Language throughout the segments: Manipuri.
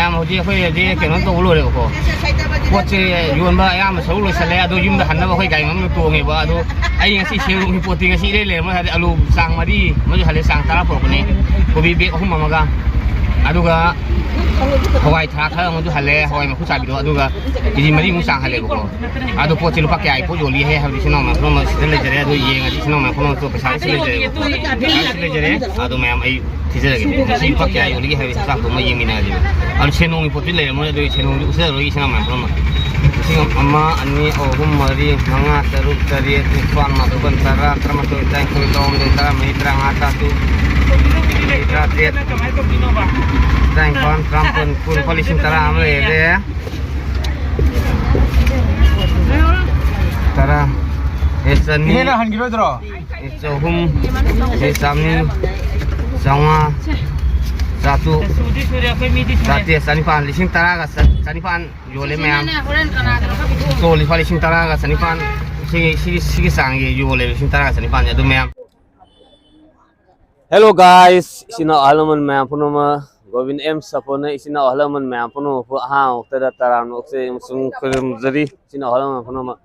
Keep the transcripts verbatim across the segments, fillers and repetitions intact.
ꯌꯥꯝ ꯍꯧꯖꯤꯛ ꯑꯩꯈꯣꯏ ꯍꯧꯖꯤꯛ ꯀꯩꯅꯣ ꯇꯧꯕ ꯂꯣꯏꯔꯦꯕꯀꯣ꯫ ꯄꯣꯠꯁꯦ ꯌꯣꯟꯕ ꯑꯌꯥꯝꯕ ꯁꯔꯨꯛ ꯂꯣꯏꯁꯜꯂꯦ꯫ ꯑꯗꯣ ꯌꯨꯝꯗ ꯍꯟꯅꯕ ꯑꯩꯈꯣꯏ ꯒꯥꯔꯤ ꯃꯅꯨꯡꯗ ꯇꯣꯡꯉꯦꯕ꯫ ꯑꯗꯣ ꯑꯩ ꯉꯁꯤ ꯁꯦꯝ ꯂꯣꯡꯒꯤ ꯄꯣꯠꯇꯤ ꯉꯁꯤ ꯏꯔꯩ ꯂꯩꯔꯝꯃꯣꯏ꯫ ꯍꯥꯏꯗꯤ ꯑꯂꯨ ꯆꯥꯡ ꯃꯔꯤ ꯑꯃꯁꯨ ꯍꯜꯂꯦ, ꯆꯥꯡ ꯇꯔꯥ ꯄꯨꯔꯛꯄꯅꯦ꯫ ꯀꯣꯕꯤ ꯕꯦꯒ ꯑꯍꯨꯝ ꯑꯃꯒ, ꯑꯗꯨꯒ ꯍꯋꯥꯏ ꯊ꯭ꯔꯥꯛ ꯈꯔ ꯑꯃꯁꯨ ꯍꯜꯂꯦ, ꯍꯋꯥꯏ ꯃꯀꯨ ꯆꯥꯕꯤꯗꯣ꯫ ꯑꯗꯨꯒ ꯀꯦ ꯖꯤ ꯃꯔꯤꯃꯨꯛ ꯆꯥꯡ ꯍꯜꯂꯦꯕꯀꯣ꯫ ꯑꯗꯣ ꯄꯣꯠꯁꯦ ꯂꯨꯄꯥ ꯀꯌꯥꯒꯤ ꯄꯣꯠ ꯌꯣꯜꯂꯤ ꯍꯥꯏ ꯍꯥꯏꯕꯗꯤ ꯏꯆꯤꯟ ꯏꯅꯥꯎ ꯃꯌꯥꯝ ꯄꯨꯝꯅꯃꯛ ꯁꯤꯗ ꯂꯩꯖꯔꯦ꯫ ꯑꯗꯣ ꯌꯦꯡꯉꯗꯤ ꯏꯆꯤꯟ ꯏꯅꯥꯎ ꯃꯌꯥꯝ ꯄꯨꯝꯅꯃꯛꯇꯣ ꯄꯩꯁꯥꯁꯤ ꯂꯩꯖꯔꯦꯕꯀꯣ꯫ ꯄꯩꯁꯥꯁꯤ ꯂꯩꯖꯔꯦ꯫ ꯑꯗꯣ ꯃꯌꯥꯝ ꯑꯩ ꯊꯤꯖꯔꯒꯦ꯫ ꯉꯁꯤ ꯂꯨꯄꯥ ꯀꯌꯥ ꯌꯣꯜꯂꯤꯒꯦ ꯍꯥꯏꯕꯒꯤ ꯍꯤꯁꯥꯕꯇꯣ ꯑꯃ ꯌꯦꯡꯃꯤꯟꯅꯔꯁꯦꯕ꯫ ꯑꯗꯨ ꯁꯦꯟꯗꯣꯡꯒꯤ ꯄꯣꯠꯇꯤ ꯂꯩꯔꯝꯃꯣꯏ, ꯑꯗꯨꯒꯤ ꯁꯦꯟꯗꯣꯡꯗꯤ ꯎꯠꯆꯔꯔꯣꯏꯒꯦ ꯏꯆꯤꯟ ꯏꯅꯥꯎ ꯃꯌꯥꯝ ꯄꯨꯝꯅꯃꯛ꯫ ꯂꯤꯁꯤꯡ ꯑꯃ, ꯑꯅꯤ, ꯑꯍꯨꯝ, ꯃꯔꯤ, ꯃꯉꯥ, ꯇꯔꯨꯛ, ꯇꯔꯦꯠ, ꯅꯤꯄꯥꯜ, ꯃꯥꯄꯜ, ꯇꯔꯥ, ꯇꯔꯥꯃꯥꯊꯣꯏ, ꯇꯔꯥꯅꯤꯊꯣꯏ, ꯇꯔꯥꯍꯨꯝꯗꯣꯏ, ꯇꯔꯥꯃꯔꯤ, ꯇꯔꯥꯃꯉꯥ, ꯇꯔꯥꯇꯔꯨꯛ, ꯇꯔꯥꯇꯔꯦꯠ, ꯇꯔꯥꯅꯤꯄꯥꯜ, ꯇꯔꯥꯃꯥꯄꯜ, ꯀꯨꯟ, ꯂꯨꯄꯥ ꯂꯤꯁꯤꯡ ꯇꯔꯥ ꯑꯃ ꯂꯩꯔꯦ꯫ ꯇꯔꯥ꯫ ꯑꯦ, ꯆꯅꯤ꯫ ꯍꯦꯟꯅ ꯍꯟꯈꯤꯔꯣꯏꯗ꯭ꯔꯣ? ꯑꯦ, ꯆꯍꯨꯝ꯫ ꯑꯦ, ꯆꯥꯝꯃꯔꯤ꯫ ꯆꯥꯝꯃꯉꯥ꯫ ꯆꯥꯇ꯭ꯔꯨꯛ꯫ ꯁꯨꯗꯤ ꯁꯨꯔꯦ ꯑꯩꯈꯣꯏ ꯃꯤꯗꯤ ꯁꯨꯔꯦ꯫ ꯆꯥꯇ꯭ꯔꯦꯠ, ꯆꯅꯤꯄꯥꯟ꯫ ꯂꯤꯁꯤꯡ ꯇꯔꯥꯒ ꯆ-, ꯆꯅꯤꯄꯥꯟ ꯌꯣꯜꯂꯦ ꯃꯌꯥꯝ꯫ ꯁꯤꯁꯤꯅꯅꯦ ꯍꯣꯔꯦꯟ ꯀꯅꯥꯗꯅꯣ ꯈꯪꯗꯦ꯫ ꯇꯣ, ꯂꯨꯄꯥ ꯂꯤꯁꯤꯡ ꯇꯔꯥꯒ ꯆꯅꯤꯄꯥꯟ꯫ ꯁꯤꯒꯤ, ꯁꯤꯒꯤ, ꯁꯤꯒꯤ ꯆꯥꯡꯒꯤ ꯌꯣꯜꯂꯦ, ꯂꯤꯁꯤꯡ ꯇꯔꯥꯒ ꯆꯅꯤꯄꯥꯟꯁꯦ꯫ ꯑꯗꯨ ꯃꯌꯥꯝ꯫ Hello guys, ꯏꯆꯤꯟ ꯏꯅꯥꯎ ꯑꯍꯜ ꯂꯃꯟ ꯃꯌꯥꯝ ꯄꯨꯝꯅꯃꯛ, ꯒꯣꯕꯤꯟ ꯑꯦꯝ ꯁꯥꯄꯣꯟꯅ ꯏꯆꯤꯟ ꯏꯅꯥꯎ ꯑꯍꯜ ꯂꯃꯟ ꯃꯌꯥꯝ ꯄꯨꯝꯅꯃꯛꯄꯨ ꯑꯍꯥꯟꯕ ꯃꯛꯇꯗ ꯇꯔꯥꯝꯅ ꯑꯣꯛꯆꯔꯤ ꯑꯃꯁꯨꯡ ꯈꯨꯔꯨꯝꯖꯔꯤ꯫ ꯏꯆꯤꯟ ꯏꯅꯥꯎ ꯑꯍꯜ ꯂꯃꯟ ꯄꯨꯝꯅꯃꯛ,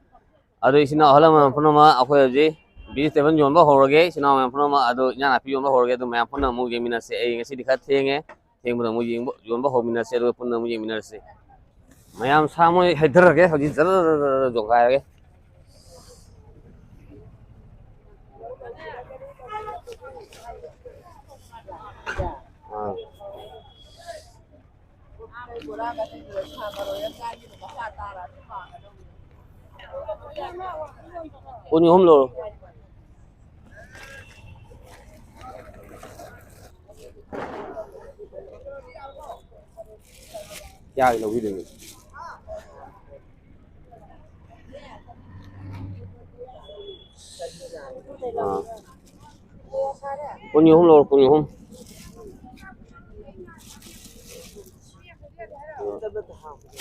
ꯑꯗꯨ ꯏꯆꯤꯟ ꯏꯅꯥꯎ ꯑꯍꯜ ꯂꯃꯟ ꯄꯨꯝꯅꯃꯛ, ꯑꯩꯈꯣꯏ ꯍꯧꯖꯤꯛ vegetable ꯌꯣꯟꯕ ꯍꯧꯔꯒꯦ꯫ ꯏꯆꯤꯟ ꯏꯅꯥꯎ ꯃꯌꯥꯝ ꯄꯨꯝꯅꯃꯛ, ꯑꯗꯨ ꯏꯟꯖꯥꯡ ꯅꯥꯄꯤ ꯌꯣꯟꯕ ꯍꯧꯔꯒꯦ꯫ ꯑꯗꯨ ꯃꯌꯥꯝ ꯄꯨꯟꯅ ꯑꯃꯨꯛ ꯌꯦꯡꯃꯤꯟꯅꯁꯦ꯫ ꯑꯩ ꯉꯁꯤꯗꯤ ꯈꯔ ꯊꯦꯡꯉꯦ, ꯊꯦꯡꯕꯗ ꯑꯃꯨꯛ ꯌꯦꯡꯕ, ꯌꯣꯟꯕ ꯍꯧꯃꯤꯟꯅꯁꯦ, ꯑꯗꯨꯒ ꯄꯨꯟꯅ ꯑꯃꯨꯛ ꯌꯦꯡꯃꯤꯟꯅꯔꯁꯦ꯫ ꯃꯌꯥꯝ ꯁꯥ ꯃꯣꯏ ꯍꯩꯊꯔꯒꯦ, ꯍꯧꯖꯤꯛ ꯖꯔ ꯖꯔ ꯖꯔ ꯖꯔ ꯆꯣꯡꯈꯥꯏꯔꯒꯦ꯫ ꯑꯥ꯫ ꯀꯨꯟ ꯑꯍꯨꯝ ꯂꯧꯔꯣ꯫ ꯀꯌꯥꯒꯤ ꯂꯧꯕꯤꯗꯣꯏꯅꯣ? ꯑꯥ꯫ ꯀꯨꯟ ꯑꯍꯨꯝ ꯂꯧꯔꯣ, ꯀꯨꯟ ꯑꯍꯨꯝ꯫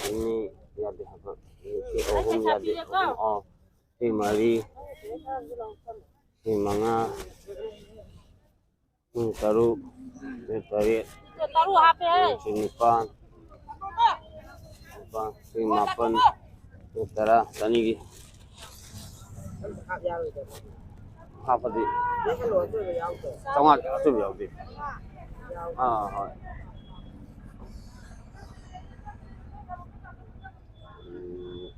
ꯑꯅꯤ ꯌꯥꯗꯦ ꯍꯥꯏꯕ꯫ ꯑꯍꯨꯝ ꯌꯥꯗꯦ꯫ ꯑꯍꯨꯝ, ꯑꯥ꯫ ꯁꯤ ꯃꯔꯤ꯫ ꯁꯤ ꯃꯉꯥ꯫ ꯄꯨꯡ ꯇꯔꯨꯛ, ꯄꯨꯡ ꯇꯔꯦꯠ, ꯇꯔꯨꯛ ꯍꯥꯞꯄꯦ꯫ ꯄꯨꯡ ꯅꯤꯄꯥꯟ, ꯂꯨꯄꯥ ꯂꯤꯁꯤꯡ ꯃꯥꯄꯟ, ꯂꯤꯁꯤꯡ ꯇꯔꯥ, ꯆꯅꯤꯒꯤ ꯍꯥꯞꯄꯗꯤ ꯆꯥꯝꯃꯉꯥ ꯑꯆꯣꯏꯕ ꯌꯥꯎꯗꯦ꯫ ꯑꯥ, ꯍꯣꯏ꯫ ꯎꯝ,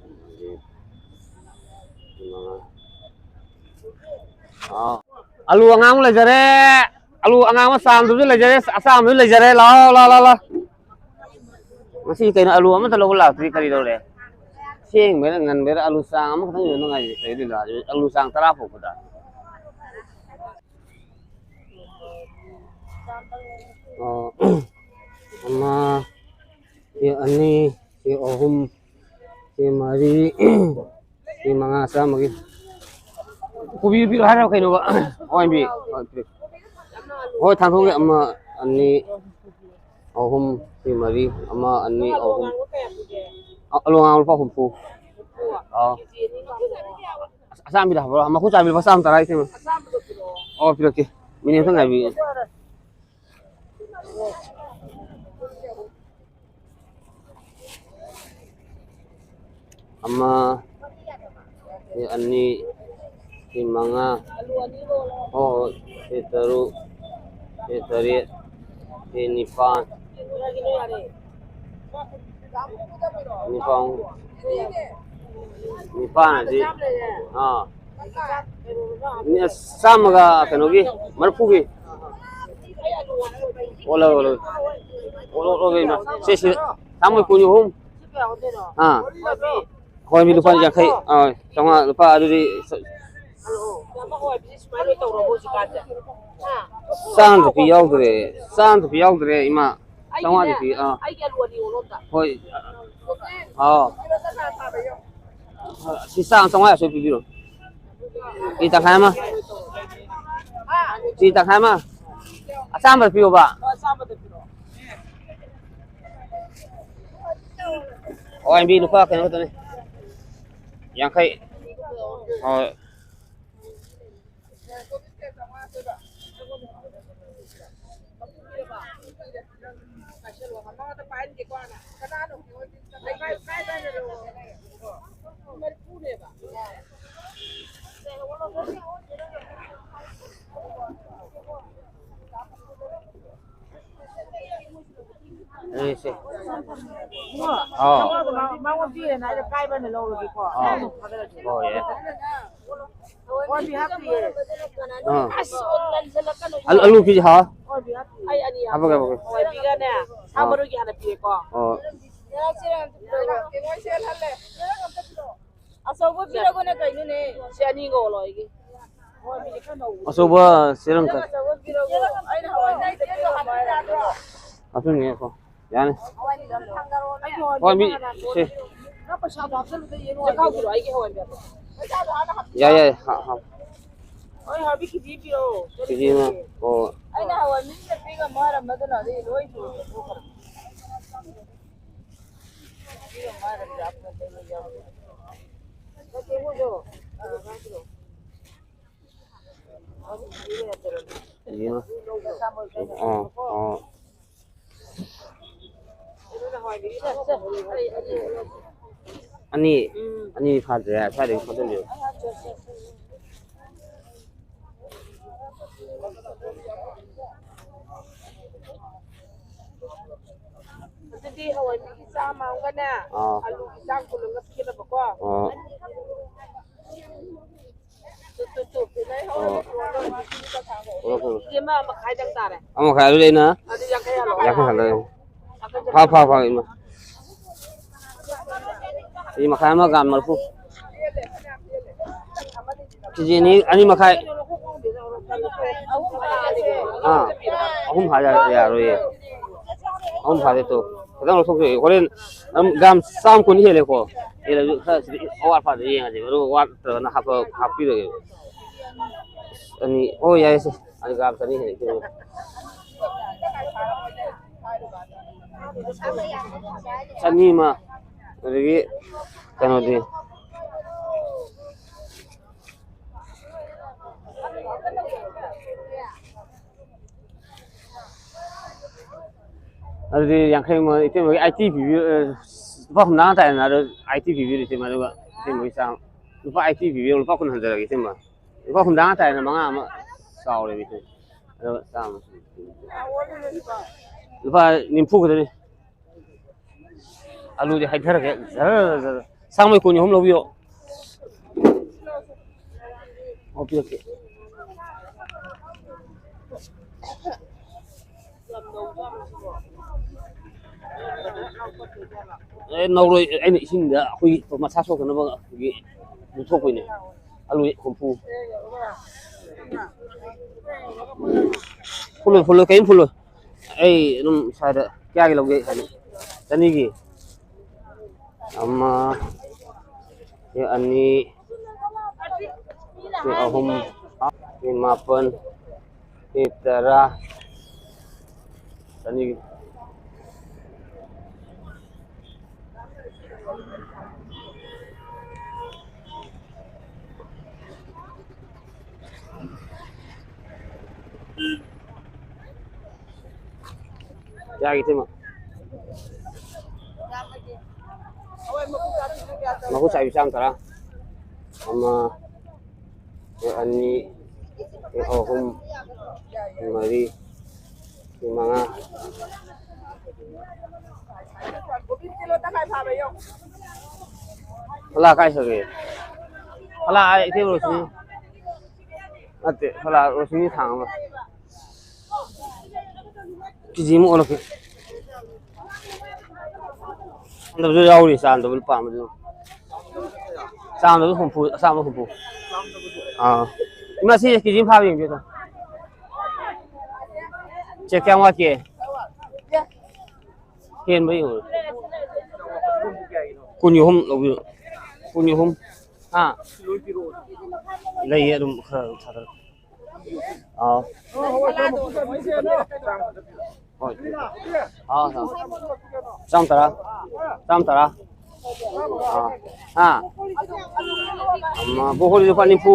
ꯑꯗꯒꯤ ꯃꯉꯥ꯫ ꯑꯥ꯫ ꯑꯂꯨ ꯑꯉꯥꯡꯕ ꯂꯩꯖꯔꯦ꯫ ꯑꯂꯨ ꯑꯉꯥꯡꯕ ꯆꯥꯝꯗꯨꯁꯨ ꯂꯩꯖꯔꯦ, ꯑꯆꯥꯝꯕꯁꯨ ꯂꯩꯖꯔꯦ꯫ ꯂꯥꯛꯑꯣ, ꯂꯥꯛꯑꯣ, ꯂꯥꯛꯑꯣ, ꯂꯥꯛꯑꯣ꯫ ꯉꯁꯤ ꯀꯩꯅꯣ, ꯑꯂꯨ ꯑꯃꯠꯇ ꯂꯧꯕ ꯂꯥꯛꯇ꯭ꯔꯤ, ꯀꯔꯤ ꯇꯧꯔꯦ? ꯊꯦꯡꯕꯩꯔꯥ ꯉꯟꯕꯩꯔꯥ ꯑꯂꯨ ꯆꯥꯡ ꯑꯃꯈꯛꯇꯪ ꯌꯣꯟꯅꯉꯥꯏ ꯂꯩꯔꯤꯗꯣ, ꯑꯂꯨ ꯆꯥꯡ ꯇꯔꯥ ꯐꯥꯎꯕꯗ꯫ ꯑꯣ, ꯑꯃ, ꯁꯤ ꯑꯅꯤ, ꯁꯤ ꯑꯍꯨꯝ, ꯁꯤ ꯃꯔꯤ, ꯁꯤ ꯃꯉꯥ ꯆꯥꯝꯃꯒꯤ꯫ ꯀꯣꯕꯤ ꯄꯤꯔꯣ ꯍꯥꯏꯔꯣ ꯀꯩꯅꯣꯕ? ꯍꯋꯥꯏ ꯃꯨꯕꯤ꯫ ꯍꯣꯏ, ꯄꯤꯔꯛ-, ꯍꯣꯏ, ꯊꯥꯡꯗꯣꯛꯑꯒꯦ꯫ ꯑꯃ, ꯑꯅꯤ, ꯑꯍꯨꯝ, ꯁꯤ ꯃꯔꯤ, ꯑꯃ, ꯑꯅꯤ, ꯑꯍꯨꯝ꯫ ꯑ-, ꯑꯂꯨ ꯑꯉꯥꯡꯕ ꯂꯨꯄꯥ ꯍꯨꯝꯐꯨ꯫ ꯑꯥꯎ꯫ ꯑꯁ, ꯑꯆꯥꯝꯕꯤꯗ ꯍꯥꯞꯄ꯭ꯔꯣ? ꯃꯈꯨ ꯆꯥꯝꯕꯤ ꯂꯨꯄꯥ ꯆꯥꯝ ꯇꯔꯥ ꯏꯇꯩꯃ꯫ ꯑꯣ, ꯄꯤꯔꯛꯀꯦ꯫ ꯃꯤꯅꯤꯠ ꯑꯝꯇ ꯉꯥꯏꯕꯤꯌꯨ꯫ ꯑꯃ, ꯁꯤ ꯑꯅꯤ, ꯁꯤ ꯃꯉꯥ, ꯍꯣꯏ, ꯍꯣꯏ, ꯁꯤ ꯇꯔꯨꯛ, ꯁꯤ ꯇꯔꯦꯠ, ꯁꯤ ꯅꯤꯄꯥꯟ, ꯅꯤꯄꯥꯟ, ꯅꯤꯄꯥꯟ ꯑꯁꯤ, ꯑꯥ, ꯃꯤ ꯑꯁ, ꯆꯥꯝꯃꯒ ꯀꯩꯅꯣꯒꯤ, ꯃꯔꯤꯐꯨꯒꯤ꯫ ꯑꯣꯜꯂꯣ, ꯑꯣꯜꯂꯣ꯫ ꯑꯣꯜꯂꯣ, ꯑꯣꯜꯂꯣ, ꯏꯃꯥ꯫ ꯁꯦ, ꯁꯦ꯫ ꯆꯥꯝꯃꯒ ꯀꯨꯟ ꯑꯍꯨꯝ꯫ ꯑꯥ꯫ ꯍꯣꯏ, ꯃꯤ ꯂꯨꯄꯥ ꯌꯥꯡꯈꯩ꯫ ꯑꯥ, ꯆꯥꯝꯃꯉꯥ, ꯂꯨꯄꯥ ꯑꯗꯨꯗꯤ ꯆꯥꯝꯃ ꯄꯤ ꯌꯥꯎꯗ꯭ꯔꯦ꯫ ꯆꯥꯝꯃ ꯄꯤ ꯌꯥꯎꯗ꯭ꯔꯦ, ꯏꯃꯥ꯫ ꯆꯥꯝꯃꯉꯥꯗꯤ ꯄꯤ-, ꯑꯥ꯫ ꯍꯣꯏ꯫ ꯑꯥꯎ꯫ ꯁꯤ ꯆꯥꯝꯃ, ꯆꯥꯝꯃꯉꯥ ꯌꯥꯡꯈꯩ ꯄꯤꯕꯤꯔꯣ꯫ ꯁꯤ ꯇꯪꯈꯥꯏ ꯑꯃ꯫ ꯁꯤ ꯇꯪꯈꯥꯏ ꯑꯃ꯫ ꯑꯆꯥꯝꯕꯗ ꯄꯤꯌꯣꯕ꯫ ꯍꯋꯥꯏ ꯃꯨꯕꯤ ꯂꯨꯄꯥ ꯀꯩꯅꯣ ꯈꯛꯇꯅꯤ꯫ ꯌꯥꯡꯈꯩ꯫ ꯍꯣꯏ꯫ ꯑꯩꯁꯦ꯫ ꯑꯥ꯫ ꯃꯉꯣꯟꯗ ꯄꯤꯔꯦꯅ ꯑꯩꯅ ꯀꯥꯏꯕꯅ ꯂꯧꯔꯒꯦꯀꯣ꯫ ꯑꯥ꯫ ꯍꯣꯏ, ꯌꯥꯏ꯫ ꯑꯣꯏꯕꯤ ꯍꯥꯞꯄꯤꯌꯦ꯫ ꯑꯥ꯫ ꯑꯁ, ꯑꯣꯟꯃꯟꯗꯅ ꯀꯩꯅꯣ ꯑꯂꯨ, ꯑꯂꯨ ꯀꯦꯖꯤ ꯍꯥ? ꯑꯣꯏꯕꯤ ꯍꯥꯞꯄꯤꯌꯦ꯫ ꯑꯩ ꯑꯅꯤ ꯍꯥꯞꯄꯒꯦ, ꯍꯥꯞꯄꯒꯦ꯫ ꯑꯣꯏꯕꯤꯒꯅꯦ, ꯁꯥ ꯑꯥ꯫ ꯃꯔꯣꯏꯒꯤ ꯍꯥꯟꯅ ꯄꯤꯔꯦꯀꯣ꯫ ꯑꯣ꯫ ꯑꯆꯧꯕ ꯄꯤꯔꯛꯎꯅꯦ ꯀꯩꯅꯣꯅꯦ꯫ ꯁꯤ ꯑꯅꯤꯒ ꯑꯣꯜꯂꯣ ꯑꯩꯒꯤ꯫ ꯑꯆꯧꯕ ꯆꯦꯔꯪ ꯈꯔ꯫ ꯑꯆꯧꯕ ꯄꯤꯔꯛꯎ꯫ ꯑꯩꯅ ꯍꯋꯥꯏ ꯉꯥꯛꯇ ꯄꯤꯔꯛꯑꯣ ꯍꯥꯏꯔꯒ꯫ ꯑꯗꯨꯅꯦꯀꯣ꯫ ꯌꯥꯅꯤ꯫ ꯍꯣꯏ, ꯃꯤ, ꯁꯦ꯫ ꯅꯪ ꯄꯩꯁꯥꯗꯣ ꯍꯥꯞꯆꯜꯂꯨꯗ ꯌꯦꯡꯉꯣ꯫ ꯆꯦꯈꯥꯎ ꯄꯤꯔꯛꯑꯣ ꯑꯩꯒꯤ ꯍꯋꯥꯏ ꯃꯌꯥꯝꯗꯣ꯫ ꯌꯥꯏ, ꯌꯥꯏ, ꯍꯥꯞ, ꯍꯥꯞ꯫ ꯍꯣꯏ, ꯍꯋꯥꯏ ꯀꯦꯖꯤ ꯄꯤꯔꯛꯑꯣ꯫ ꯀꯦꯖꯤ ꯑꯃ꯫ ꯍꯣꯏ꯫ ꯑꯩꯅ ꯍꯋꯥꯏ ꯃꯤ ꯄꯤꯔꯛꯑꯝꯃꯣ ꯍꯥꯏꯔꯝꯕ ꯑꯗꯨꯅ ꯑꯗꯩ ꯂꯣꯏ ꯄꯨꯊꯣꯛꯈ꯭ꯔꯦ꯫ ꯑꯅꯤ꯫ ꯑꯅꯤ ꯐꯥꯗ꯭ꯔꯦ, ꯁ꯭ꯋꯥꯏꯗꯒꯤ ꯐꯥꯖꯤꯜꯂꯤꯔꯣ? ꯑꯗꯨꯗꯤ ꯍꯋꯥꯏ ꯃꯤꯒꯤ ꯆꯥꯝꯃ ꯑꯃꯒꯅꯦ, ꯑꯥ꯫ ꯑꯂꯨꯒꯤ ꯆꯥꯝ ꯀꯨꯟ ꯑꯃꯒ ꯄꯤꯒꯗꯕꯀꯣ꯫ ꯑꯥ꯫ ꯇꯨ, ꯇꯨ, ꯇꯨ꯫ ꯑꯣ꯫ ꯀꯦꯖꯤ ꯑꯃ ꯃꯈꯥꯏꯗꯪ ꯇꯥꯔꯦ꯫ ꯑꯃ ꯃꯈꯥꯏ ꯑꯗꯨꯗꯤ ꯑꯩꯅ ꯑꯗꯨ ꯌꯥꯡꯈꯩ ꯍꯜꯂꯣ꯫ ꯌꯥꯡꯈꯩ ꯍꯜꯂꯣ꯫ ꯐꯥ, ꯐꯥ, ꯐꯥ, ꯏꯃꯥ꯫ ꯀꯦꯖꯤ ꯃꯈꯥꯏ ꯑꯃ ꯒ꯭ꯔꯥꯝ ꯃꯔꯤꯐꯨ꯫ ꯀꯦꯖꯤ ꯑꯅꯤ, ꯑꯅꯤ ꯃꯈꯥꯏ꯫ ꯑꯥ, ꯑꯍꯨꯝ ꯐꯥ ꯌꯥ-, ꯌꯥꯔꯣꯏꯌꯦ꯫ ꯑꯍꯨꯝ ꯐꯥꯗꯦ ꯇꯣ꯫ ꯈꯤꯇꯪ ꯂꯧꯊꯣꯛꯄꯤꯔꯒꯦ꯫ ꯍꯣꯔꯦꯟ ꯑꯗꯨꯝ ꯒ꯭ꯔꯥꯝ ꯆꯥꯝ ꯀꯨꯟ ꯍꯦꯜꯂꯦꯀꯣ꯫ ꯍꯦꯜꯂꯁꯨ ꯈꯔ ꯁꯤꯗꯤ ꯑꯋꯥꯠ ꯑꯄꯥꯗ ꯌꯦꯡꯉꯁꯦ꯫ ꯑꯗꯨꯒ ꯋꯥꯠꯇ꯭ꯔꯒꯅ ꯍꯥꯞꯄ-, ꯍꯥꯞꯄꯤꯔꯒꯦ꯫ ꯑꯅꯤ꯫ ꯑꯣ, ꯌꯥꯏꯌꯦ ꯁꯦ꯫ ꯑꯗꯨ ꯒ꯭ꯔꯥꯝ ꯆꯅꯤ ꯍꯦꯜꯂꯦ꯫ ꯆꯅꯤ ꯑꯃ꯫ ꯑꯗꯒꯤ ꯀꯩꯅꯣꯗꯤ꯫ ꯑꯗꯨꯗꯤ ꯌꯥꯡꯈꯩ ꯑꯃ ꯏꯇꯩꯃꯒꯤ ꯑꯥꯏꯠꯇꯤ ꯄꯤꯕꯤꯌꯨ, ꯑ, ꯂꯨꯄꯥ ꯍꯨꯝꯗ꯭ꯔꯥ ꯇꯥꯏꯅ, ꯑꯗꯣ ꯑꯥꯏꯠꯇꯤ ꯄꯤꯕꯤꯔꯣ ꯏꯇꯩꯃ, ꯑꯗꯨꯒ ꯏꯇꯩꯃꯒꯤ ꯆꯥꯝꯃ, ꯂꯨꯄꯥ ꯑꯥꯏꯠꯇꯤ ꯄꯤꯕꯤꯌꯨ, ꯂꯨꯄꯥ ꯀꯨꯟ ꯍꯟꯖꯔꯒꯦ ꯏꯇꯩꯃ꯫ ꯂꯨꯄꯥ ꯍꯨꯝꯗ꯭ꯔꯥ ꯇꯥꯏꯅ ꯃꯉꯥ ꯑꯃ ꯆꯥꯎꯔꯦ ꯏꯇꯩꯃ꯫ ꯑꯗꯨꯒ ꯆꯥꯝꯃ꯫ ꯂꯨꯄꯥ ꯅꯤꯐꯨ ꯈꯛꯇꯅꯤ꯫ ꯑꯂꯨꯗꯤ ꯍꯩꯊꯔꯒꯦ꯫ ꯖꯔ, ꯖꯔ꯫ ꯁꯥꯡꯕꯩ ꯀꯨꯟ ꯑꯍꯨꯝ ꯂꯧꯕꯤꯌꯣ꯫ ꯑꯣ, ꯄꯤꯔꯛꯀꯦ꯫ ꯑꯦ, ꯅꯧꯔꯣꯏ꯫ ꯑꯩꯅ ꯏꯁꯤꯡꯗ ꯑꯩꯈꯣꯏꯒꯤ ꯃꯁꯥ ꯁꯣꯛꯇꯅꯕꯒꯤ ꯂꯨꯊꯣꯛꯄꯩꯅꯦ꯫ ꯑꯂꯨ ꯍꯨꯝꯐꯨ꯫ ꯐꯨꯜꯂꯣꯏ, ꯐꯨꯜꯂꯣꯏ, ꯀꯔꯤꯝ ꯐꯨꯜꯂꯣꯏ꯫ ꯑꯩ ꯑꯗꯨꯝ ꯁ꯭ꯋꯥꯏꯗ ꯀꯌꯥꯒꯤ ꯂꯧꯒꯦ ꯍꯥꯏꯅ? ꯆꯅꯤꯒꯤ꯫ ꯑꯃ, ꯁꯤ ꯑꯅꯤ, ꯁꯤ ꯑꯍꯨꯝ, ꯁꯤ ꯃꯥꯄꯟ, ꯁꯤ ꯇꯔꯥ, ꯆꯅꯤꯒꯤ꯫ ꯌꯥꯒꯤ ꯏꯇꯩꯃ꯫ ꯃꯀꯨ ꯆꯥꯏꯕꯤ ꯆꯥꯝ ꯇꯔꯥ꯫ ꯑꯃ, ꯑꯅꯤ, ꯑꯍꯨꯝ, ꯃꯔꯤ, ꯃꯉꯥ꯫ ꯐꯂꯥ ꯀꯥꯏ ꯆꯠꯈ꯭ꯔꯦ? ꯐꯂꯥ ꯑꯥ ꯏꯇꯩꯃ ꯔꯣꯁꯅꯤ꯫ ꯅꯠꯇꯦ, ꯐꯂꯥ ꯔꯣꯁꯅꯤ ꯊꯥꯡ ꯑꯃ꯫ ꯀꯦꯖꯤ ꯑꯃ ꯑꯣꯜꯂꯛꯀꯦ꯫ ꯆꯥꯝꯗꯕꯁꯨ ꯌꯥꯎꯔꯤ, ꯆꯥꯝꯗꯕ ꯂꯨꯄꯥ ꯑꯃꯁꯨ꯫ ꯆꯥꯝꯗꯕ ꯍꯨꯝꯐꯨ, ꯑꯆꯥꯝꯕ ꯍꯨꯝꯐꯨ꯫ ꯑꯥ꯫ ꯏꯃꯥ, ꯁꯤ ꯀꯦꯖꯤ ꯑꯃ ꯐꯥꯕ ꯌꯦꯡꯕꯤꯌꯨ꯫ ꯆꯦ, ꯀꯌꯥꯝ ꯋꯥꯠꯀꯦ? ꯍꯦꯟꯕ ꯌꯦꯡꯉꯨ꯫ ꯀꯨꯟꯒꯤ ꯑꯍꯨꯝ ꯂꯧꯕꯤꯌꯨ꯫ ꯀꯨꯟꯒꯤ ꯑꯍꯨꯝ꯫ ꯍꯥ? ꯂꯩꯌꯦ ꯑꯗꯨꯝ ꯈꯔ ꯑꯗꯨꯝ ꯊꯥꯗꯔꯛ꯫ ꯑꯥꯎ꯫ ꯍꯣꯏ꯫ ꯑꯥꯎ, ꯑꯥꯎ꯫ ꯆꯥꯝ ꯇꯔꯥ꯫ ꯆꯥꯝ ꯇꯔꯥ꯫ ꯑꯥ꯫ ꯍꯥ? ꯑꯃ, ꯕꯣ ꯍꯣꯏ ꯂꯨꯄꯥ ꯅꯤꯐꯨ꯫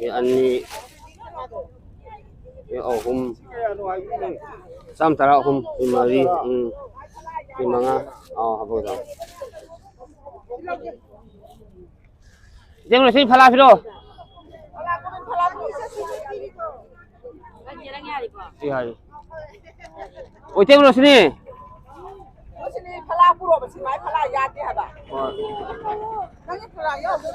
ꯑꯦ, ꯑꯅꯤ꯫ ꯑꯍꯨꯝ, ꯆꯥꯝ ꯇꯔꯥ ꯑꯍꯨꯝ, ꯃꯔꯤ, ꯎꯝ, ꯃꯉꯥ, ꯑꯥ, ꯍꯥꯞꯄꯛꯑꯣ꯫ ꯏꯇꯩꯃ, ꯁꯤ ꯐꯂꯥ ꯄꯤꯔꯛꯑꯣ꯫ ꯁꯤ ꯍꯥꯏ꯫ ꯑꯣ, ꯏꯇꯩꯃ, ꯁꯤꯅꯤ꯫ ꯃꯁꯤꯅꯤ ꯐꯂꯥ ꯄꯨꯔꯛꯑꯣ, ꯃꯁꯤ ꯃꯥꯏ ꯐꯂꯥ ꯌꯥꯗꯦ ꯍꯥꯏꯕ꯫ ꯍꯣꯏ꯫ ꯅꯪꯒꯤ ꯐꯂꯥ ꯌꯥꯎꯗ꯭ꯔꯣ?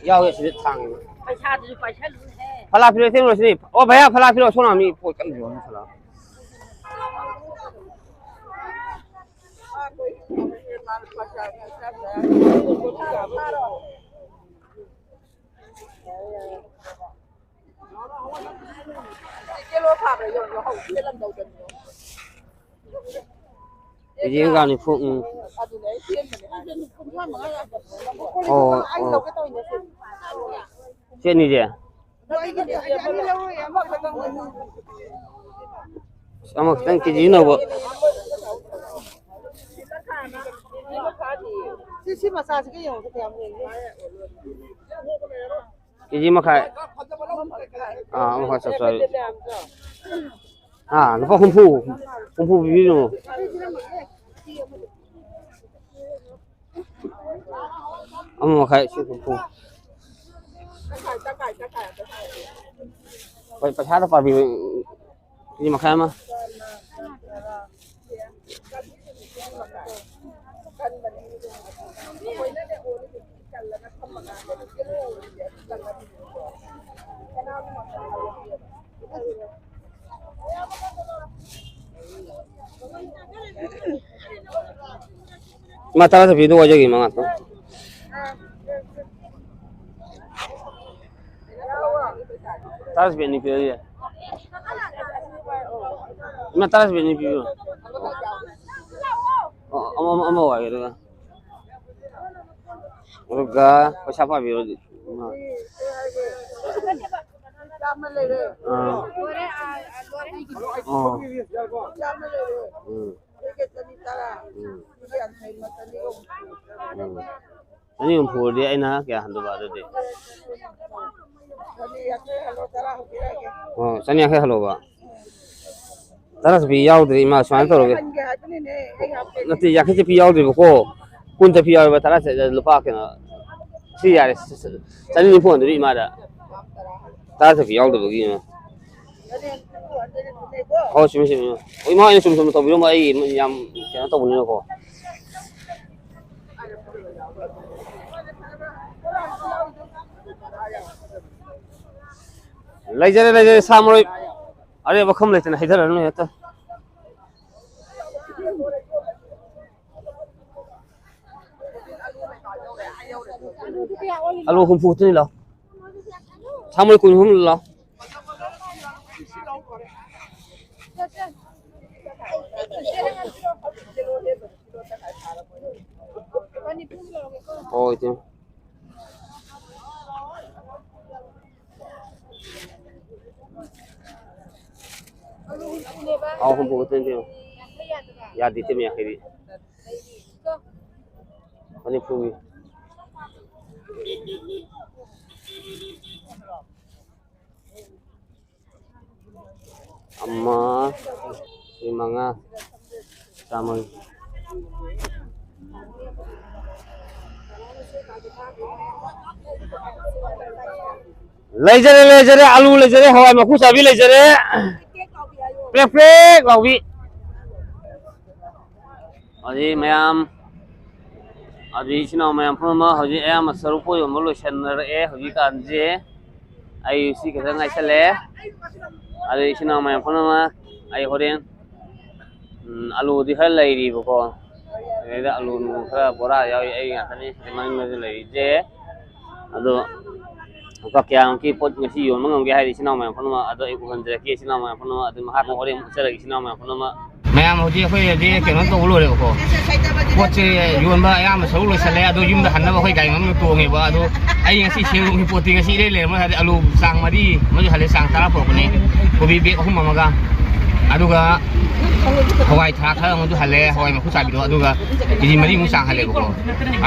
ꯌꯥꯎꯋꯦ, ꯁꯤꯗ ꯊꯥꯡꯉꯤ꯫ ꯄꯩꯁꯥꯗꯨꯁꯨ ꯄꯥꯏꯁꯜꯂꯨꯅꯦꯍꯦ꯫ ꯐꯂꯥ ꯄꯤꯔꯛꯑꯣ, ꯏꯇꯩꯃ, ꯁꯤꯅꯤ꯫ ꯑꯣ, ꯚꯩꯌꯥ, ꯐꯂꯥ ꯄꯤꯔꯛꯑꯣ, ꯁꯣꯝ ꯅꯥꯀꯟ ꯃꯤ ꯄꯣꯠ ꯀꯟꯅ ꯌꯣꯜꯂꯤ, ꯐꯂꯥ꯫ ꯀꯤꯂꯣ ꯐꯥꯕ꯭ꯔꯥ ꯌꯦꯡꯉꯣ, ꯍꯧꯖꯤꯛ ꯍꯦꯜꯂꯝꯗꯧꯗꯅꯤ꯫ ꯀꯦꯖꯤ ꯑꯃꯒ ꯅꯤꯐꯨ, ꯎꯝ꯫ ꯑꯗꯨꯅꯦ ꯑꯩ ꯆꯦꯟꯕꯅꯦ ꯍꯥꯏꯁꯦ꯫ ꯑꯣ, ꯑꯩ ꯑꯣ꯫ ꯂꯧꯒꯦ ꯇꯧꯔꯤꯅꯦ ꯁꯤ꯫ ꯁꯤ ꯑꯅꯤꯁꯦ? ꯑꯃꯈꯛꯇꯪ ꯀꯦꯖꯤ ꯅꯧꯕ꯫ ꯁꯤ, ꯁꯤ ꯃꯆꯥꯁꯤꯒ ꯌꯦꯡꯉꯨꯁꯦ ꯀꯌꯥꯝ ꯂꯩꯒꯦ꯫ ꯀꯦꯖꯤ ꯃꯈꯥꯏ꯫ ꯑꯥ, ꯑꯃꯈꯛ ꯆꯞ ꯆꯥꯕꯤ꯫ ꯑꯥ, ꯂꯨꯄꯥ ꯍꯨꯝꯐꯨ꯫ ꯍꯨꯝꯐꯨ ꯄꯤꯕꯤꯔꯣ꯫ ꯑꯃ ꯃꯈꯥꯏ, ꯁꯤ ꯍꯨꯝꯐꯨ꯫ ꯍꯣꯏ, ꯄꯩꯁꯥꯗ ꯄꯥꯕꯤꯌꯨ꯫ ꯀꯦꯖꯤ ꯃꯈꯥꯏ ꯑꯃ꯫ ꯏꯃꯥ, ꯇꯔꯥ ꯆꯠꯄꯤꯗꯣ ꯋꯥꯏꯖꯒꯦ, ꯏꯃꯥ, ꯉꯥꯛꯇꯪ꯫ ꯇꯔꯥ ꯆꯠꯄꯤ ꯑꯅꯤ ꯄꯤꯔꯛꯑꯣ꯫ ꯏꯃꯥ, ꯇꯔꯥ ꯆꯠꯄꯤ ꯑꯅꯤ ꯄꯤꯕꯤꯔꯣ꯫ ꯑꯣ, ꯑꯃ, ꯑꯃ, ꯑꯃ ꯋꯥꯏꯒꯦ, ꯑꯗꯨꯒ꯫ ꯑꯗꯨꯒ ꯄꯩꯁꯥ ꯄꯥꯕꯤꯔꯣ ꯍꯧꯖꯤꯛ꯫ ꯑꯥ꯫ ꯑꯣ꯫ ꯎꯝ꯫ ꯎꯝ꯫ ꯆꯅꯤ ꯍꯨꯝꯐꯨꯗꯤ ꯑꯩꯅ ꯀꯌꯥ ꯍꯟꯗꯣꯏꯕ ꯑꯗꯨꯗꯤ? ꯑꯣ, ꯆꯅꯤ ꯌꯥꯡꯈꯩ ꯍꯜꯂꯣꯕ꯫ ꯇꯔꯥ ꯆꯠꯄꯤ ꯌꯥꯎꯗ꯭ꯔꯤ ꯏꯃꯥ, ꯁꯨꯃꯥꯏꯅ ꯇꯧꯔꯒꯦ꯫ ꯍꯟꯒꯦ ꯍꯥꯏꯕꯅꯤꯅꯦ, ꯑꯩ ꯍꯥꯞꯀꯦ꯫ ꯅꯠꯇꯦ, ꯌꯥꯡꯈꯩ ꯆꯠꯄꯤ ꯌꯥꯎꯗ꯭ꯔꯤꯕꯀꯣ꯫ ꯀꯨꯟ ꯆꯠꯄꯤ ꯌꯥꯎꯋꯦꯕ, ꯇꯔꯥ ꯆꯠ-, ꯂꯨꯄꯥ ꯀꯩꯅꯣ꯫ ꯁꯤ ꯌꯥꯔꯦ, ꯆꯅꯤ ꯅꯤꯐꯨ ꯍꯟꯗꯣꯏꯅꯤ ꯏꯃꯥꯗ꯫ ꯇꯔꯥ ꯆꯠꯄꯤ ꯌꯥꯎꯗꯕꯒꯤ ꯏꯃꯥ꯫ ꯍꯣꯏ, ꯆꯨꯝꯃꯤ, ꯆꯨꯝꯃꯤ꯫ ꯍꯣꯏ, ꯏꯃꯥ ꯍꯣꯏꯅ ꯆꯨꯝ ꯆꯨꯝꯅ ꯇꯧꯕꯤꯔꯝꯃꯣ, ꯑꯩ ꯌꯥꯝ ꯀꯩꯅꯣ ꯇꯧꯕꯅꯤꯅꯀꯣ꯫ ꯂꯩꯖꯔꯦ, ꯂꯩꯖꯔꯦ, ꯁꯥ ꯃꯔꯣꯏ ꯑꯔꯦꯝꯕ ꯈꯝ ꯂꯩꯇꯅ ꯍꯩꯊꯔꯅꯨ ꯍꯦꯛꯇ꯫ ꯑꯂꯨ ꯍꯨꯝꯐꯨ ꯈꯛꯇꯅꯤ, ꯂꯥꯎ꯫ ꯁꯥ ꯃꯔꯣꯏ ꯀꯨꯟ ꯑꯍꯨꯝ ꯂꯥꯎ꯫ ꯍꯣꯏ, ꯏꯆꯦ꯫ ꯑꯥꯎ, ꯍꯨꯝꯐꯨ ꯈꯛꯇꯅꯤ ꯏꯕꯦꯝꯃ꯫ ꯌꯥꯗꯦ ꯏꯆꯦ, ꯌꯥꯡꯈꯩꯗꯤ꯫ ꯃꯅꯤꯄꯨꯔꯒꯤ꯫ ꯑꯃ, ꯁꯤ ꯃꯉꯥ, ꯆꯥꯝꯃꯒꯤ꯫ ꯂꯩꯖꯔꯦ, ꯂꯩꯖꯔꯦ, ꯑꯂꯨ ꯂꯩꯖꯔꯦ, ꯍꯋꯥꯏ ꯃꯀꯨ ꯆꯥꯕꯤ ꯂꯩꯖꯔꯦ, ꯄ꯭ꯔꯦꯛ ꯄ꯭ꯔꯦꯛ ꯂꯥꯎꯕꯤ꯫ ꯑꯗꯩ ꯃꯌꯥꯝ, ꯑꯗꯨꯗꯤ ꯏꯆꯤꯟ ꯏꯅꯥꯎ ꯃꯌꯥꯝ ꯄꯨꯝꯅꯃꯛ ꯍꯧꯖꯤꯛ ꯑꯌꯥꯝꯕ ꯁꯔꯨꯛ ꯄꯣꯠ ꯌꯣꯟꯕ ꯂꯣꯏꯁꯟꯅꯔꯛꯑꯦ ꯍꯧꯖꯤꯛꯀꯥꯟꯁꯦ꯫ ꯑꯩ ꯁꯤ ꯈꯛꯇ ꯉꯥꯏꯁꯜꯂꯦ꯫ ꯑꯗꯨ ꯏꯆꯤꯟ ꯏꯅꯥꯎ ꯃꯌꯥꯝ ꯄꯨꯝꯅꯃꯛ ꯑꯩ ꯍꯣꯔꯦꯟ, ꯎꯝ, ꯑꯂꯨꯗꯤ ꯈꯔ ꯂꯩꯔꯤꯕꯀꯣ꯫ ꯑꯗꯩꯗ ꯑꯂꯨ ꯅꯨꯡ ꯈꯔ ꯕꯣꯔꯥ ꯌꯥꯎꯔꯤ, ꯑꯩ ꯉꯥꯛꯇꯅꯤ ꯃꯅꯤꯡꯗꯁꯨ ꯂꯩꯔꯤꯁꯦ꯫ ꯑꯗꯣ ꯂꯨꯄꯥ ꯀꯌꯥꯃꯨꯛꯀꯤ ꯄꯣꯠ ꯉꯁꯤ ꯌꯣꯟꯕ ꯉꯝꯒꯦ ꯍꯥꯏꯗꯤ ꯏꯆꯤꯟ ꯏꯅꯥꯎ ꯃꯌꯥꯝ ꯄꯨꯝꯅꯃꯛ ꯑꯗꯣ ꯑꯩ ꯎꯍꯟꯖꯔꯛꯀꯦ, ꯏꯆꯤꯟ ꯏꯅꯥꯎ ꯃꯌꯥꯝ ꯄꯨꯝꯅꯃꯛ꯫ ꯑꯗꯨ ꯃꯍꯥꯛꯅ ꯍꯣꯔꯦꯟ ꯑꯃꯨꯛ ꯎꯠꯆꯔꯒꯦ ꯏꯆꯤꯟ ꯏꯅꯥꯎ ꯃꯌꯥꯝ ꯄꯨꯝꯅꯃꯛ꯫ ꯃꯌꯥꯝ ꯍꯧꯖꯤꯛ ꯑꯩꯈꯣꯏ ꯍꯧꯖꯤꯛ ꯀꯩꯅꯣ ꯇꯧꯕ ꯂꯣꯏꯔꯦꯕꯀꯣ꯫ ꯄꯣꯠꯁꯦ ꯌꯣꯟꯕ ꯑꯌꯥꯝꯕ ꯁꯔꯨꯛ ꯂꯣꯏꯁꯜꯂꯦ꯫ ꯑꯗꯣ ꯌꯨꯝꯗ ꯍꯟꯅꯕ ꯑꯩꯈꯣꯏ ꯒꯥꯔꯤ ꯃꯅꯨꯡꯗ ꯇꯣꯡꯉꯦꯕ꯫ ꯑꯗꯣ ꯑꯩ ꯉꯁꯤ ꯁꯦꯝꯕꯒꯤ ꯄꯣꯠꯇꯤ ꯉꯁꯤ ꯏꯔꯩ ꯂꯩꯔꯝꯃꯣꯏ꯫ ꯍꯥꯏꯗꯤ ꯑꯂꯨ ꯆꯥꯡ ꯃꯔꯤ ꯑꯃꯁꯨ ꯍꯜꯂꯦ, ꯆꯥꯡ ꯇꯔꯥ ꯄꯨꯔꯛꯄꯅꯦ꯫ ꯀꯣꯕꯤ ꯕꯦꯒ ꯑꯍꯨꯝ ꯑꯃꯒ꯫ ꯑꯗꯨꯒ ꯍꯋꯥꯏ ꯊ꯭ꯔꯥꯛ ꯈꯔ ꯑꯃꯁꯨ ꯍꯜꯂꯦ, ꯍꯋꯥꯏ ꯃꯀꯨ ꯆꯥꯕꯤꯗꯣ, ꯑꯗꯨꯒ ꯀꯦ ꯖꯤ ꯃꯔꯤꯃꯨꯛ ꯆꯥꯡ ꯍꯜꯂꯦꯕꯀꯣ꯫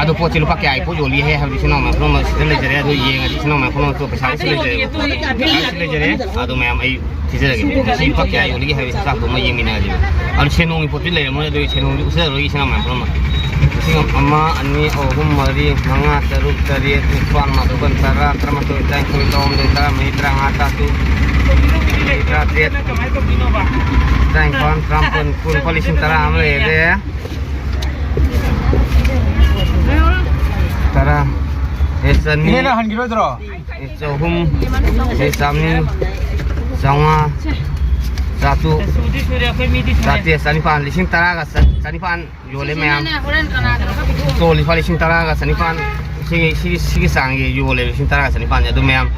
ꯑꯗꯣ ꯄꯣꯠꯁꯦ ꯂꯨꯄꯥ ꯀꯌꯥꯒꯤ ꯄꯣꯠ ꯌꯣꯜꯂꯤ ꯍꯥꯏ ꯍꯥꯏꯕꯗꯤ ꯏꯆꯤꯟ ꯏꯅꯥꯎ ꯃꯌꯥꯝ ꯄꯨꯝꯅꯃꯛ ꯁꯤꯗ ꯂꯩꯖꯔꯦ꯫ ꯑꯗꯨ ꯌꯦꯡꯉꯗꯤ ꯏꯆꯤꯟ ꯏꯅꯥꯎ ꯃꯌꯥꯝ ꯄꯨꯝꯅꯃꯛꯇꯣ ꯄꯩꯁꯥꯁꯨ ꯂꯩꯖꯔꯦꯕꯀꯣ꯫ ꯄꯩꯁꯥꯁꯨ ꯂꯩꯖꯔꯦ꯫ ꯑꯗꯣ ꯃꯌꯥꯝ ꯑꯩ ꯊꯤꯖꯔꯒꯦ꯫ ꯉꯁꯤ ꯂꯨꯄꯥ ꯀꯌꯥ ꯌꯣꯜꯂꯤꯒꯦ ꯍꯥꯏꯕꯒꯤ ꯍꯤꯁꯥꯞꯇꯣ ꯑꯃ ꯌꯦꯡꯃꯤꯟꯅꯔꯁꯦ꯫ ꯑꯗꯨ ꯁꯦꯟ ꯅꯨꯡꯒꯤ ꯄꯣꯠꯇꯤ ꯂꯩꯔꯝꯃꯣꯏ, ꯑꯗꯨꯒꯤ ꯁꯦꯟ ꯅꯨꯡꯗꯤ ꯎꯠꯆꯔꯔꯣꯏꯒꯦ ꯏꯆꯤꯟ ꯏꯅꯥꯎ ꯃꯌꯥꯝ ꯄꯨꯝꯅꯃꯛ꯫ ꯂꯤꯁꯤꯡ ꯑꯃ, ꯑꯅꯤ, ꯑꯍꯨꯝ, ꯃꯔꯤ, ꯃꯉꯥ, ꯇꯔꯨꯛ, ꯇꯔꯦꯠ, ꯅꯤꯄꯥꯜ, ꯃꯥꯄꯜ, ꯇꯔꯥ, ꯇꯔꯥꯃꯥꯊꯣꯏ, ꯇꯔꯥꯅꯤꯊꯣꯏ, ꯇꯔꯥꯍꯨꯝꯗꯣꯏ, ꯇꯔꯥꯃꯔꯤ, ꯇꯔꯥꯃꯉꯥ, ꯇꯔꯥꯇꯔꯨꯛ, ꯇꯔꯥꯇꯔꯦꯠ, ꯇꯔꯥꯅꯤꯄꯥꯜ, ꯇꯔꯥꯃꯥꯄꯜ, ꯀꯨꯟ, ꯂꯨꯄꯥ ꯂꯤꯁꯤꯡ ꯇꯔꯥ ꯑꯃ ꯂꯩꯔꯦ꯫ ꯇꯔꯥ꯫ ꯑꯦ, ꯆꯅꯤ꯫ ꯏꯅꯦꯅ ꯍꯟꯈꯤꯔꯣꯏꯗ꯭ꯔꯣ? ꯑꯦ, ꯆꯍꯨꯝ꯫ ꯑꯦ, ꯆꯥꯝꯃꯔꯤ꯫ ꯆꯥꯝꯃꯉꯥ꯫ ꯆꯥꯇ꯭ꯔꯨꯛ꯫ ꯁꯨꯗꯤ ꯁꯨꯔꯦ, ꯑꯩꯈꯣꯏ ꯃꯤꯗꯤ ꯁꯨꯔꯦ꯫ ꯆꯥꯇ꯭ꯔꯦꯠ, ꯆꯅꯤꯄꯥꯜ꯫ ꯂꯤꯁꯤꯡ ꯇꯔꯥꯒ ꯆ-, ꯆꯅꯤꯄꯥꯜ ꯌꯣꯜꯂꯦ ꯃꯌꯥꯝ꯫ ꯁꯤꯁꯤꯅꯅꯦ, ꯍꯣꯔꯦꯟ ꯀꯅꯥꯗꯅꯣ ꯈꯔ ꯄꯤꯊꯣꯛꯑꯣ꯫ ꯇꯣ, ꯂꯨꯄꯥ ꯂꯤꯁꯤꯡ ꯇꯔꯥꯒ ꯆꯅꯤꯄꯥꯜ꯫ ꯁꯤꯒꯤ, ꯁꯤꯒꯤ, ꯁꯤꯒꯤ ꯆꯥꯡꯒꯤ ꯌꯣꯜꯂꯦ, ꯂꯤꯁꯤꯡ ꯇꯔꯥꯒ ꯆꯅꯤꯄꯥꯜꯁꯦ꯫ ꯑꯗꯨ ꯃꯌꯥꯝ,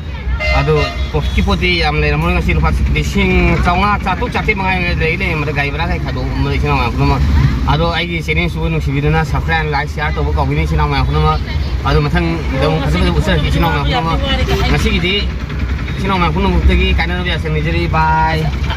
ꯑꯗꯨ ꯄ꯭ꯔꯣꯐꯤꯠꯀꯤ ꯄꯣꯠꯇꯤ ꯌꯥꯝ ꯂꯩꯔꯝꯃꯣꯏ꯫ ꯉꯁꯤ ꯂꯨꯄꯥ ꯂꯤꯁꯤꯡ ꯆꯥꯝꯃꯉꯥ, ꯆꯥꯇ꯭ꯔꯨꯛ, ꯆꯥꯇ꯭ꯔꯦꯠ ꯃꯉꯥꯏ ꯂꯩ, ꯂꯩꯔꯝꯕꯗ ꯒꯥꯔꯤ ꯚꯔꯥ ꯀꯩ ꯈꯥꯏꯗꯣꯛꯑꯝꯕꯗ ꯏꯆꯤꯟ ꯏꯅꯥꯎ ꯃꯌꯥꯝ ꯄꯨꯝꯅꯃꯛ꯫ ꯑꯗꯣ ꯑꯩꯒꯤ ꯆꯦꯅꯦꯜꯁꯤꯕꯨ ꯅꯨꯡꯁꯤꯕꯤꯗꯨꯅ subscribe, like, share ꯇꯧꯕ ꯀꯥꯎꯕꯤꯅꯤ ꯏꯆꯤꯟ ꯏꯅꯥꯎ ꯃꯌꯥꯝ ꯄꯨꯝꯅꯃꯛ꯫ ꯑꯗꯣ ꯃꯊꯪꯗ ꯑꯃꯨꯛ ꯐꯖ ꯐꯖꯕ ꯎꯠꯆꯔꯛꯀꯦ ꯏꯆꯤꯟ ꯏꯅꯥꯎ ꯃꯌꯥꯝ ꯄꯨꯝꯅꯃꯛ꯫ ꯉꯁꯤꯒꯤꯗꯤ ꯏꯆꯤꯟ ꯏꯅꯥꯎ ꯃꯌꯥꯝ ꯄꯨꯝꯅꯃꯛꯇꯒꯤ ꯀꯥꯏꯅꯅꯕ ꯌꯥꯁꯪ ꯅꯤꯖꯔꯤ꯫ Bye꯫